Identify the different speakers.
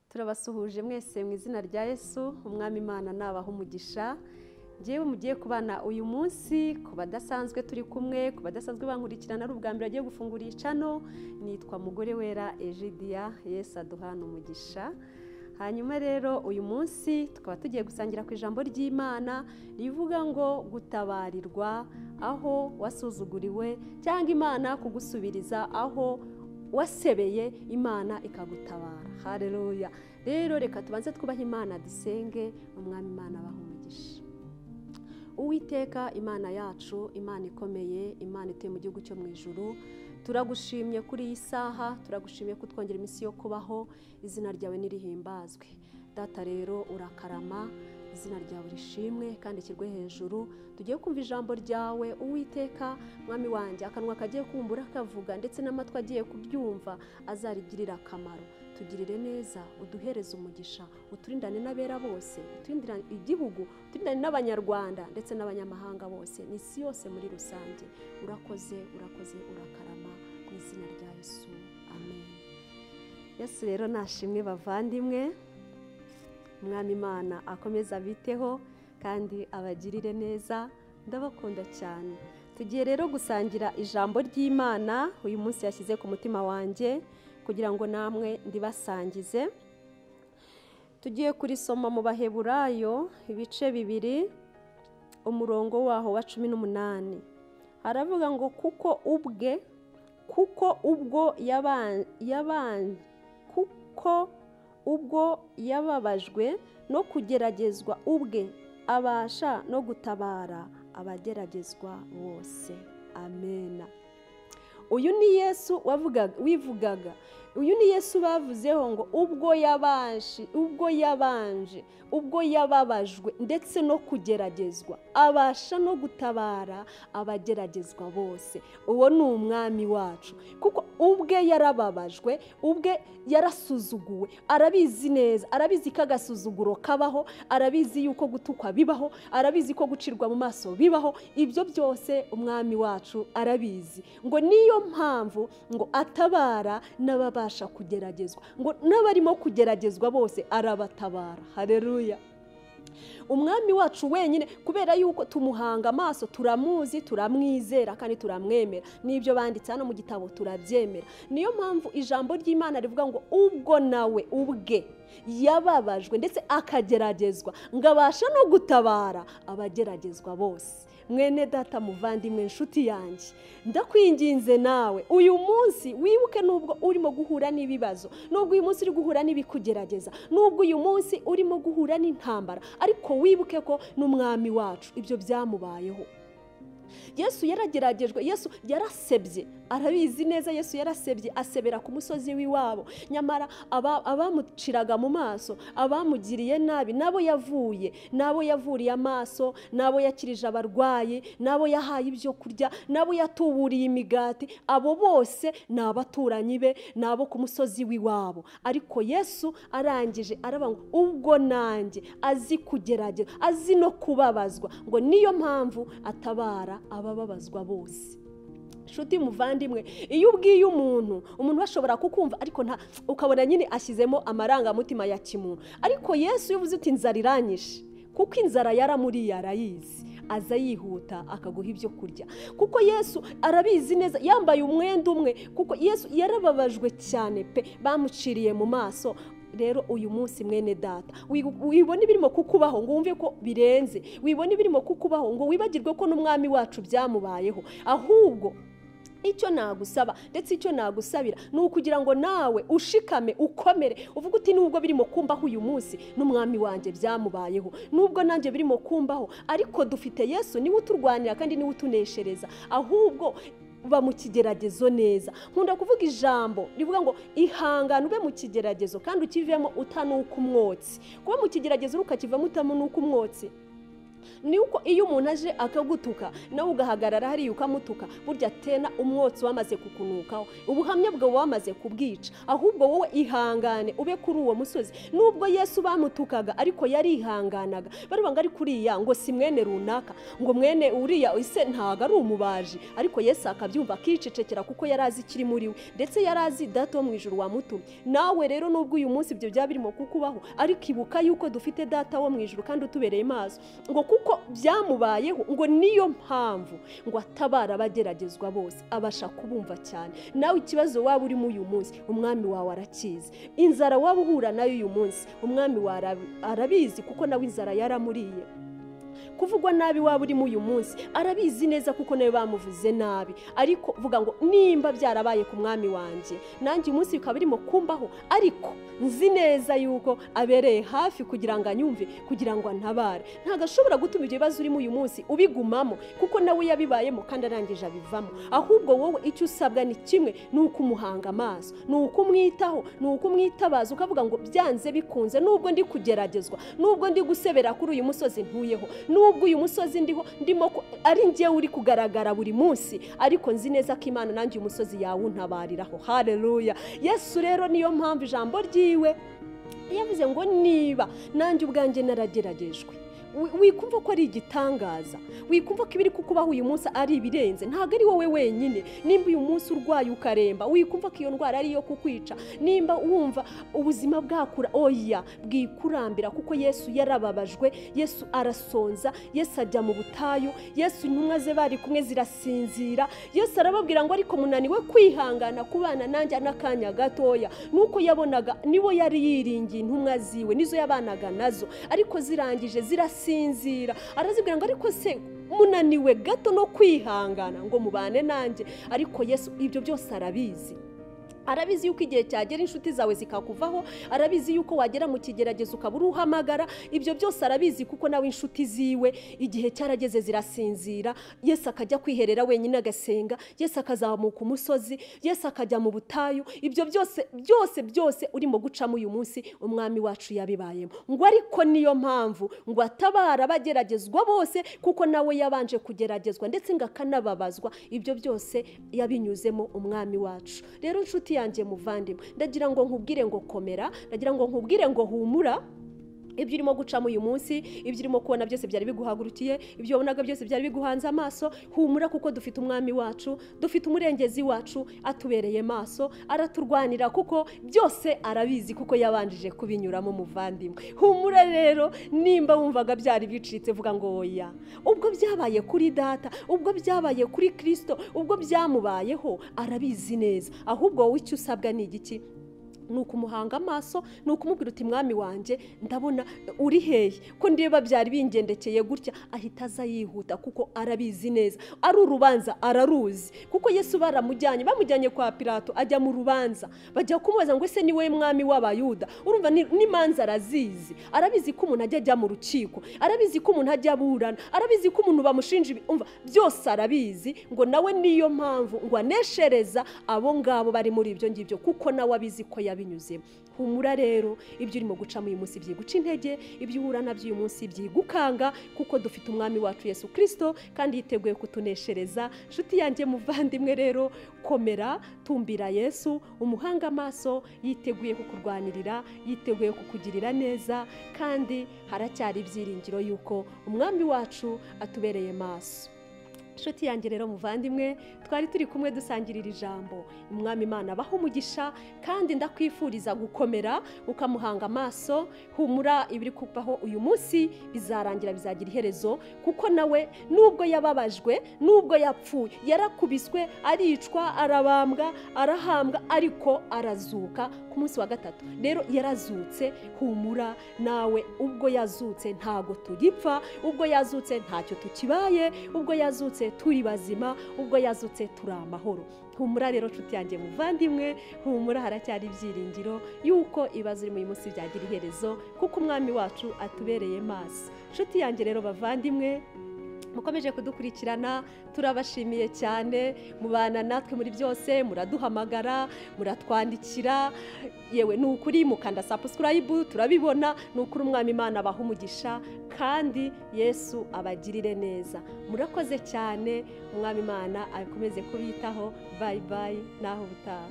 Speaker 1: Turabasuhuje mwese mu izina rya Yesu, Umwami Imana nabaha umugisha. Njyewe mugiye kubana uyu munsi, ku badasanzwe turi kumwe, ku badasanzwe bankurikirana ari ubwa mbere agiye gufungura icano, nitwa Mugore Wera Egidia. Yesu aduhana umugisha. Hanyuma rero uyu munsi tukaba tugiye gusangira ku ijambo ry'Imana rivuga ngo gutabarirwa aho wasuzuguriwe, cyangwa Imana kugusubiriza aho wasebeye, Imana ikagutabara. Haleluya. Rero reka tubanze twubahe Imana, dusenge. Umwami Imana abahe umugisha. Uwiteka Imana yacu, Imana ikomeye, Imana ituye mu gihugu cyo mu ijuru, turagushimye kuri iyi saha, turagushimye kutwongera iminsi yo kubaho, izina ryawe nirihimbazwe. Data rero urakarama, izina ryawe rishimwe kandi kirwe hejuru. Tugiye kumva ijambo ryawe Uwiteka Mwami wanjye, akanwa kagiye kumbura kavuga ndetse n'amatwi agiye kubyumva azarigirira akamaro. Tugirire neza, uduhereze umugisha, uturindane n'abera bose, uturindane igihugu, uturindane n'abanyarwanda ndetse n'abanyamahanga bose, n'isi yose muri rusange. Urakoze, urakoze, urakarama mu izina rya Yesu, amen. Yesu rero nashimwe bavandimwe. Umwami Imana akomeza abiteho kandi abagirire neza, ndabakunda cyane. Tugiye rero gusangira ijambo ry'Imana uyu munsi yashyize ku mutima wanjye kugira ngo namwe ndibasangize. Tugiye kurisoma mu Baheburayo ibice 2 umurongo waho wa 18. Haravuga ngo kuko ubwe, kuko ubwo kuko ubwo yababajwe no kugeragezwa ubwe, abasha no gutabara abageragezwa bose. Amena. Uyu ni Yesu wivugaga. Uyu ni Yesu bavuzeho ngo ubwo yabanje, ubwo yababajwe ndetse no kugeragezwa, abasha no gutabara abageragezwa bose. Uwo ni Umwami wacu, kuko ubwe yarababajwe, ubwe yarasuzuguwe, arabizi neza, arabizi ko agasuzuguro kabaho, arabizi yuko gutukwa bibaho, arabizi ko gucirwa mu maso bibaho. Ibyo byose Umwami wacu arabizi. Ngo niyo mpamvu ngo atabara n'ababasha kugeragezwa, ngo n'abarimo kugeragezwa bose arabatabara. Haleluya. Umwami wacu wenyine, kubera yuko tumuhanga amaso, turamuzi, turamwizera kandi turamwemera, n'ibyo banditse hano mu gitabo turabyemera. Niyo mpamvu ijambo ry'Imana rivuga ngo ubwo nawe ubwe yababajwe ndetse akageragezwa, ngo abasha no gutabara abageragezwa bose. Mwene data muvandimwe, nshuti yanjye, ndakwinginze nawe uyu munsi wibuke, nubwo urimo guhura n'ibibazo, nubwo uyu munsi uri guhura n'ibikugerageza, nubwo uyu munsi urimo guhura n'intambara, ariko wibuke ko n'Umwami wacu ibyo byamubayeho. Yesu yarageragejwe, Yesu yarasebye, arabizi neza. Yesu yarasebye, asebera ku musozi w'iwabo. Nyamara abamuciraga mu maso, abamugiriye nabi, nabo yavuye, nabo yavuriye amaso, nabo yakirije abarwayi, nabo yahaye ibyo kurya, nabo yatuburiye imigati, abo bose ni abaturanyi be, nabo ku musozi w'iwabo. Ariko Yesu arangije araba ngo ubwo nanjye azi kugerageza, azi no kubabazwa, ngo niyo mpamvu atabara abababazwa bose. Nshuti muvandimwe, iyo ubwiye umuntu ashobora kukumva, ariko nta ukabona nyine ashyizemo amarangamutima ya kimuntu. Ariko Yesu yavuze uti inzara iranyishe, kuko inzara yaramuriye arayizi, aza yihuta akaguha ibyo kurya. Kuko Yesu arabizi neza, yambaye umwenda umwe, kuko Yesu yarababajwe cyane pe, bamuciriye mu maso. Rero uyu munsi mwene data, wibone ibirimo kukubaho ngo wumve ko birenze, wibone ibirimo kukubaho ngo wibagirwe ko n'Umwami wacu byamubayeho. Ahubwo icyo nagusaba ndetse icyo nagusabira ni ukugira ngo nawe ushikame, ukomere, uvuge uti nubwo birimo kumbaho uyu munsi, n'Umwami wanjye byamubayeho, nubwo nanjye birimo kumbaho, ariko dufite Yesu, niwe uturwanira kandi niwe utuneshereza. Ahubwo uba mu kigeragezo neza. Nkunda kuvuga ijambo rivuga ngo ihangane ube mu kigeragezo kandi ukivemo utanuka umwotsi. Kuba mu kigeragezo ukakivamo utanuka umwotsi Ni uko iyo umuntu aje akagutuka nawe ugahagarara hariya ukamutuka, burya tena umwotsi wamaze kukunukaho, ubuhamya bwawe wamaze kubwica. Ahubwo wowe ihangane ube kuri uwo musozi. Nubwo Yesu bamutukaga ariko yarihanganaga, baravuga ngo ari kuriya ngo si mwene runaka, ngo mwene uriya ise ntago ari umubaji, ariko Yesu akabyumva akicecekera kuko yarazi ikiri muri we, ndetse yarazi Data wo mu ijuru wamutumye. Nawe rero nubwo uyu munsi ibyo byaba birimo kukubaho, ariko ibuka yuko dufite Data wo mu ijuru kandi utubereye maso, ngo kuko byamubayeho, ngo niyo mpamvu ngo atabara abageragezwa bose, abasha kubumva cyane. Nawe ikibazo waba urimo uyu munsi, umwami wawe arakizi. Inzara waba uhura nayo uyu munsi, umwami wawe arabizi kuko nawe inzara yaramuriye. Kuvugwa nabi waba urimo uyu munsi, arabizi neza kuko nawe bamuvuze nabi. Ariko vuga ngo nimba byarabaye ku mwami wanjye, nanjye umunsi bikaba birimo kumbaho, ariko nzi neza yuko abereye hafi kugira ngo anyumve, kugira ngo antabare. Ntabwo ashobora gutuma ibyo bibazo urimo uyu munsi ubigumamo, kuko nawe yabibayemo kandi arangije abivamo. Ahubwo wowe icyo usabwa ni kimwe, ni ukumuhanga amaso, ni ukumwitaho, ni ukumwitabaza, ukavuga ngo byanze bikunze, nubwo ndi kugeragezwa, nubwo ndi gusebera kuri uyu musozi ntuyeho, nubwo uyu musozi ndiho ndimo ari njyewe uri kugaragara buri munsi, ariko nzi neza ko Imana nanjye uyu musozi yawuntabariraho. Haleluya. Yesu rero niyo mpamvu ijambo ryiwe yavuze ngo niba nanjye ubwanjye narageragejwe, wikumva ko ari igitangaza, wikumva ko ibiri kukubaho uyu munsi ari ibirenze. Ntabwo ari wowe wenyine. Nimba uyu munsi urwaye ukaremba, wikumva ko iyo ndwara ari iyo kukwica. Nimba wumva ubuzima bwakura, oya, bwikurambira, kuko Yesu yarababajwe, Yesu arasonza, Yesu ajya mu butayu, Yesu intumwa ze bari kumwe zirasinzira. Yesu arababwira ngo ariko munaniwe kwihangana kubana nanjye n'akanya gatoya. Nuko yabonaga nibo yari yiringiye, intumwa ziwe nizo yabanaga nazo, ariko zirangije zirasinzira. Arazibwira ngo ariko se munaniwe gato no kwihangana ngo mubane nanjye. Ariko Yesu ibyo byose arabizi. Arabizi yuko igihe cyagera inshuti zawe zikakuvaho, arabizi yuko wagera mu kigeragezo ukabura uhamagara. Ibyo byose arabizi kuko nawe inshuti ziwe igihe cyarageze zirasinzira. Yesu akajya kwiherera wenyine agasenga, Yesu akazamuka umusozi, Yesu akajya mu butayu. Ibyo byose byose byose urimo gucamo uyu munsi, umwami wacu yabibayemo. Ngo ariko niyo mpamvu ngo atabara abageragezwa bose, kuko nawe yabanje kugeragezwa ndetse ngo akanababazwa. Ibyo byose yabinyuzemo umwami wacu. Rero inshuti yanjye muvandimwe, ndagira ngo nkubwire ngo komera, ndagira ngo nkubwire ngo humura. Ibyo urimo gucamo uyu munsi, ibyo urimo kubona byose byari biguhagurukiye, ibyo wabonaga byose byari biguhanze amaso, humura kuko dufite umwami wacu, dufite umurengezi wacu atubereye maso, araturwanira kuko byose arabizi, kuko yabanjije kubinyuramo muvandimwe. Humura rero, nimba wumvaga byari bicitse, vuga ngo oya, ubwo byabaye kuri Data, ubwo byabaye kuri Kristo, ubwo byamubayeho, arabizi neza. Ahubwo wowe icyo usabwa ni igiki? Ni ukumuhanga amaso, ni ukumubwira uti mwami wanjye ndabona uri hehe, ko ndeba byari bingendekeye gutya. Ahita aza yihuta kuko arabizi neza. Ari urubanza araruzi, kuko Yesu baramujyanye, bamujyanye kwa Pilato ajya mu rubanza, bajya kumubaza ngo ese ni we mwami w'Abayuda? Urumva n'imanza arazizi, arabizi ko umuntu ajya mu rukiko, arabizi ko umuntu ajya aburana, arabizi ko umuntu bamushinja, umva byose arabizi. Ngo nawe niyo mpamvu ngo aneshereza abo ngabo bari muri ibyo ngibyo, kuko nawe abizi ko yabinyuzemo. Humura rero, ibyo urimo gucamo uyu munsi byiguca intege, ibyo uhura nabyo uyu munsi byigukanga, kuko dufite umwami wacu Yesu Kristo kandi yiteguye kutuneshereza. Nshuti yanjye muvandimwe rero, komera, tumbira Yesu, umuhanga amaso, yiteguye kukurwanirira, yiteguye kukugirira neza, kandi haracyari ibyiringiro yuko umwami wacu atubereye maso. Nshuti yanjye rero muvandimwe, twari turi kumwe dusangirira ijambo. Umwami Imana abaha umugisha, kandi ndakwifuriza gukomera ukamuhanga amaso. Humura, ibiri kubaho uyu munsi bizarangira, bizagira iherezo, kuko nawe nubwo yababajwe, nubwo yapfuye, yarakubiswe, aricwa, arabambwa, arahambwa, ariko arazuka ku munsi wa gatatu. Rero yarazutse. Humura nawe, ubwo yazutse ntago tugipfa, ubwo yazutse ntacyo tukibaye, ubwo yazutse turi bazima, ubwo yazutse turi amahoro. Humura rero nshuti yanjye muvandimwe, humura, haracyari ibyiringiro yuko ibibazo uri mu munsi byagira iherezo, kuko umwami wacu atubereye maso. Nshuti yanjye rero bavandimwe, Mukomeje kudukurikirana, turabashimiye cyane. Mubana natwe muri byose, muraduhamagara, muratwandikira, yewe ni ukuri mukanda subscribe turabibona. Ni ukuri Umwami Imana abaha umugisha kandi Yesu abagirire neza. Murakoze cyane, Umwami Imana akomeze kubitaho. Bye bye, naho ubutaha.